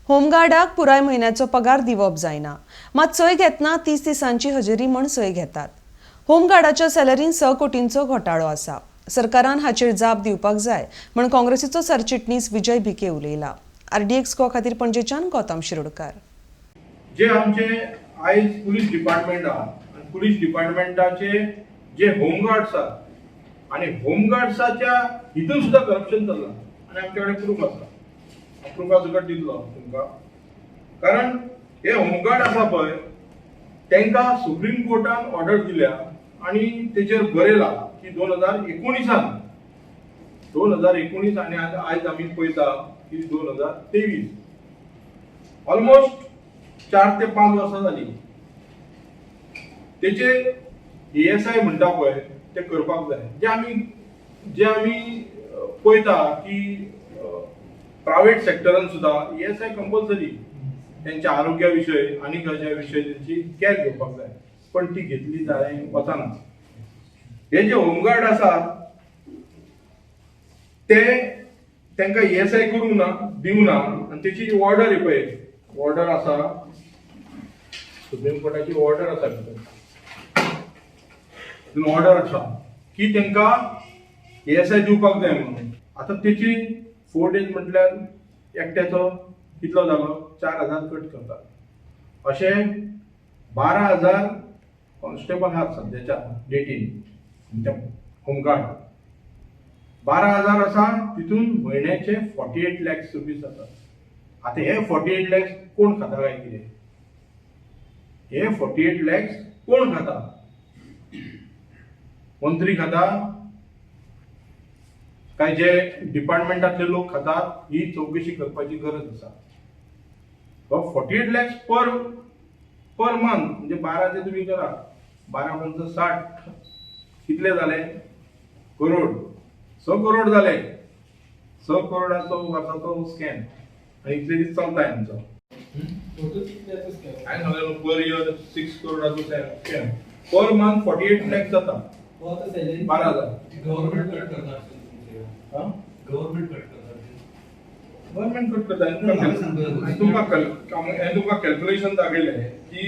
होमगार्डाक पुराय म्हयन्याचो पगार दिवप जायना, मात सय घेतना 30 दिसांची हजेरी म्हण सय घेतात. होमगार्डाच्या सॅलरीन 6 कोटींचो घोटाळो आसा. सरकारान हाचेर जाप दिवपाक जाय म्हण काँग्रेसीचो सरचिटणीस विजय भिके उलयला. आरडीएक्स गोवा खातीर पणजेच्यान गौतम शिरोडकार. जे आमचे आयज पुलीस डिपार्टमेंट आहा आनी पुलीस डिपार्टमेंटाचे जे होमगार्ड्स आहात आनी होमगार्ड्साच्या हितून सुद्दां करप्शन चल्लां आनी आमचे कडेन प्रूफ आसा. प्रुफा सकट दितलो तुमकां, कारण हे होमगार्ड आसा पळय, तांकां सुप्रीम कोर्टान ऑर्डर दिल्या आनी तेचेर बरयलां की 2019आन, 2019, आनी आयज आमी पळयता की 2023, ऑलमोस्ट 4 ते 5 वर्सां जाली. तेचे ईएसआय म्हणटा पळय, ते करपाक जाय. जे आमी पळयता की प्रायवेट सेक्टरान सुद्दां ईएसआय कंपल्सरी, त्यांच्या आरोग्या विशय आनी खंयच्या विशय तेंची कॅर घेवपाक जाय, पण ती घेतली जाय वचना. हे जे होमगार्ड आसा, ते तांकां ईएसआय करूंक ना, दिवंक ना. आनी तेची ऑर्डर ही पळय, ऑर्डर आसा, सुप्रीम कोर्टाची ऑर्डर आसा भितर. तितून ऑर्डर आसा की तांकां ईएसआय दिवपाक जाय म्हणून. आतां तेची 4 डेज म्हटल्यार एकट्याचो कितलो जालो? 4000 कट करतात. अशें 12,000 कॉन्स्टेबल आहात सद्याच्या डेटीन. होमगार्ड 12,000 आसा, तितून म्हयन्याचे 48 लॅक्स रुपीज जातात. आतां हे 48 लॅक्स कोण खाता काय कितें? हे 48 लॅक्स कोण खाता? मंत्री खाता काय जे डिपार्टमेंटातले लोक खातात? ही चौकशी करपाची गरज आसा. 48 लॅक्स पर मंथ म्हणजे 12चे तुमी करा, 12 पंच 60, कितले जाले करोड? 6 करोड जाले. 6 करोडाचो वर्साचो स्कॅम आनी इतले दीस चलता हेंचो. टोटल कितल्याचो स्कॅम? हांवें सांगलें, पर इयर 6 करोडाचो स्कॅम, पर मंथ 48 लॅक्स जाता. हो, आता सॅलरी 12,000. गव्हर्नमेंट कट करता असेल तुमचे. हा? गव्हर्नमेंट कट करता असेल. गव्हर्नमेंट कट करता. हांवें सांगता. हांवें तुमकां कॅल्क्युलेशन दाखयलें की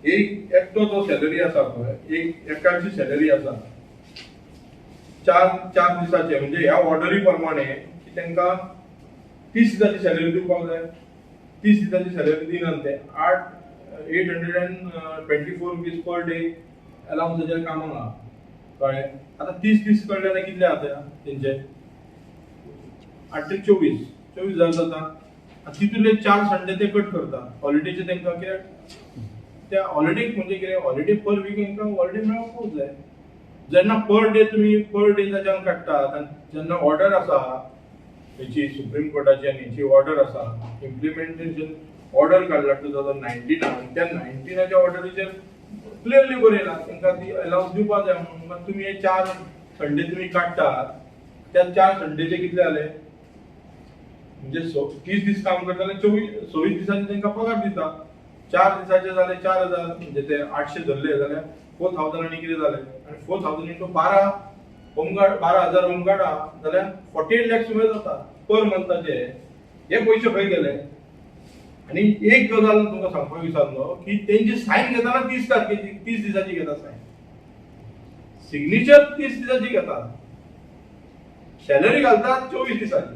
एक एकटो जो सॅलरी आसा पळय, एक एकाची सॅलरी आसा चार दिसाचे, म्हणजे ह्या ऑर्डरी प्रमाणे की तांकां 30 दिसाची सॅलरी दिवपाक जाय. 30 दिसाची सॅलरी दिनात ते. आठ ₹824 पर डे अलावन्साचेर कामाक आहा, कळ्ळें? आतां 30 दीस काडले जाल्यार कितले जाता तेंचे? आठ ते 24, 24,000 जाता. आनी तितूंतले चार संडे ते कट करता हॉलिडेचे तांकां, कित्याक त्या हॉलिडेक म्हणजे कितें, हॉलिडे पर वीक तांकां हॉलिडे मेळपाकूच जाय. जेन्ना पर डे तुमी पर डे ताच्यान काडटात आनी जेन्ना ऑर्डर आसा हेची, सुप्रीम कोर्टाची, आनी हेची ऑर्डर आसा, इम्प्लिमेंटेशन ऑर्डर काडला 2019आन, त्या 19आच्या ऑर्डरीचेर क्लियरली बरयला तांकां ती अलावन्स दिवपाक जाय म्हणून. मात तुमी हे चार संडे तुमी काडटात, त्या चार संडेचे कितले जाले? म्हणजे 30 दीस काम करता जाल्यार 24, 26 दिसांनी तांकां पगार दिता. चार दिसाचे जाले 4000, म्हणजे ते 800 धरले जाल्यार 4000 आनी कितें जाले. आनी 4000 इंटू 12 होमगार्ड, 12,000 होमगार्ड आहा जाल्यार 48 लॅक्स सुमार जाता पर मंथाचे. हे पयशे खंय गेले? आनी एक गजाल तुमकां सांगपाक विसरलो की तेंची सायन घेताना 30 तारखेची, 30 दिसाची घेता सायन, सिग्नेचर 30 दिसाची घेता, सॅलरी घालतात 24 दिसाची.